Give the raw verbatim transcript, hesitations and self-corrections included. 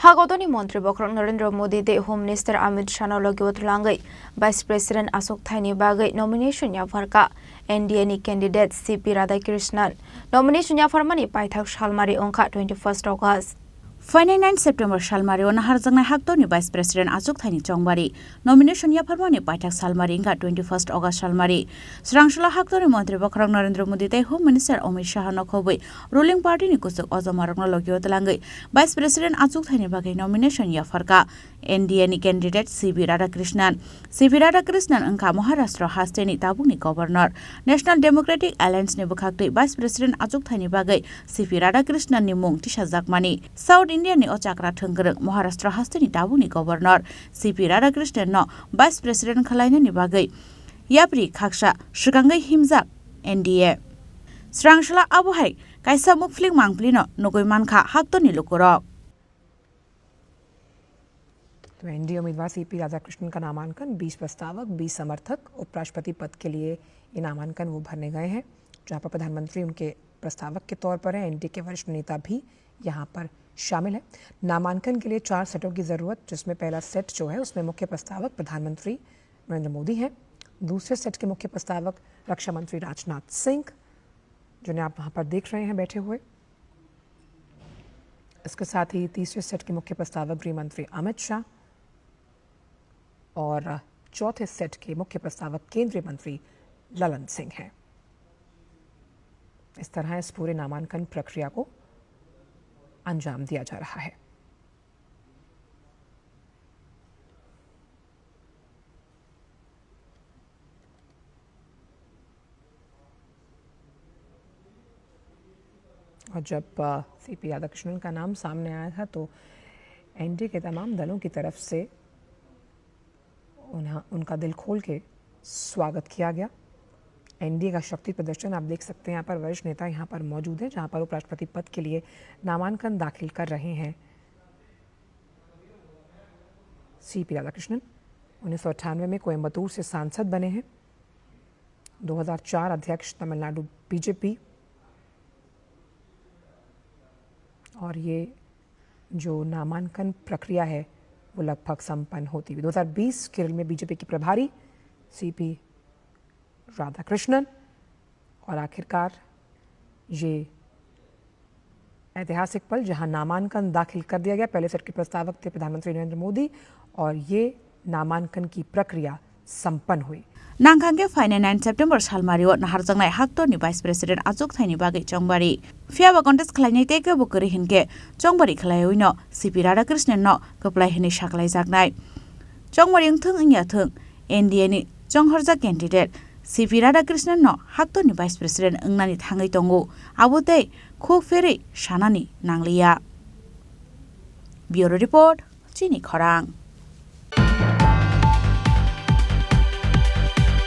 Agodoni Montri Bokhorok Narendra Modi tei Home Minister Amit Shah no logi o twlangwi Vice President achuk thaini bagwi nomination yapharkha N D A ni candidate C P Radhakrishnan. Nomination yapharmani paithak salmari wngkha twenty-first August. Phainai nine September salmari o naharjaknai haktorni Vice President achuk thaini chongbari. Nomination yapharmani paithak salmari wngkha twenty-first August salmari. Swrangsola haktorni Montri Bokhorok Narendra Modi tei Home Minister Amit Shah no khobwi ruling party ni kuchuk ojomarokno logi o twlangwi Vice President achuk thaini bagwi nomination yapharkha N D A ni candidate C P Radhakrishnan. C P Radhakrishnan wngkha Maharashtra hasteni tabukni governor. National Democratic Alliance ni bwkhaktwi Vice President achuk thaini bagwi C P Radhakrishnan ni mung tisajakmani. South India ni o chakra thwngkwrwng Maharashtra hasteni tabukni governor C P Radhakrishnan no Vice President khwlainani bagwi yapri khaksa swkangwi himjak N D A. Swrangsola abo hai kaisa mukphling mangpli no nugwi mankha haktorni lukurok. तो एनडीए उम्मीदवार सीपी राधाकृष्णन का नामांकन, बीस प्रस्तावक, बीस समर्थक, उपराष्ट्रपति पद के लिए ये नामांकन वो भरने गए हैं, जहां पर प्रधानमंत्री उनके प्रस्तावक के तौर पर हैं। एनडीए के वरिष्ठ नेता भी यहां पर शामिल हैं। नामांकन के लिए चार सेटों की जरूरत, जिसमें पहला सेट जो है, उसमें मुख्य प्रस्तावक प्रधानमंत्री नरेंद्र मोदी हैं। दूसरे सेट के मुख्य प्रस्तावक रक्षा मंत्री राजनाथ सिंह, जिन्हें आप वहां पर देख रहे हैं बैठे हुए। इसके साथ ही तीसरे सेट के मुख्य प्रस्तावक गृह मंत्री अमित शाह और चौथे सेट के मुख्य प्रस्तावक केंद्रीय मंत्री ललन सिंह हैं। इस तरह इस पूरे नामांकन प्रक्रिया को अंजाम दिया जा रहा है। और जब, अ, सीपी राधाकृष्णन का नाम सामने आया था, तो एनडीए के तमाम दलों की तरफ से उन्हें, उनका दिल खोल के स्वागत किया गया। एनडीए का शक्ति प्रदर्शन आप देख सकते हैं। यहाँ पर वरिष्ठ नेता यहाँ पर मौजूद हैं, जहाँ पर उपराष्ट्रपति पद के लिए नामांकन दाखिल कर रहे हैं। सीपी राधाकृष्णन उन्नीस सौ अट्ठानवे में कोयंबटूर से सांसद बने हैं, दो हज़ार चार अध्यक्ष तमिलनाडु बीजेपी, और ये जो नामांकन प्रक्रिया है, वो लगभग संपन्न होती हुई। दो हज़ार बीस केरल में बीजेपी की प्रभारी सीपी राधाकृष्णन, और आखिरकार ये ऐतिहासिक पल, जहां नामांकन दाखिल कर दिया गया। पहले सेट के प्रस्तावक थे प्रधानमंत्री नरेंद्र मोदी, और ये नामांकन की प्रक्रिया संपन्न हुई। Nangkhang khe phainai nine September salmari o naharjaknai haktorni Vice President achuk thaini bagwi chongbari. Phiya ba contest khlainai tei kebo kwrwi hinkhe chongbari khlaiwi no C P Radhakrishnan no kwplai hwnwi saklaijaknai. Chongbari wngthung wngya thung, N D A ni chonghorjak candidate C P Radhakrishnan no haktorni Vice President wngnani thangwi tongo, abo tei khuk pherwi sanani nangliya. Bureau Report, Chini Khorang.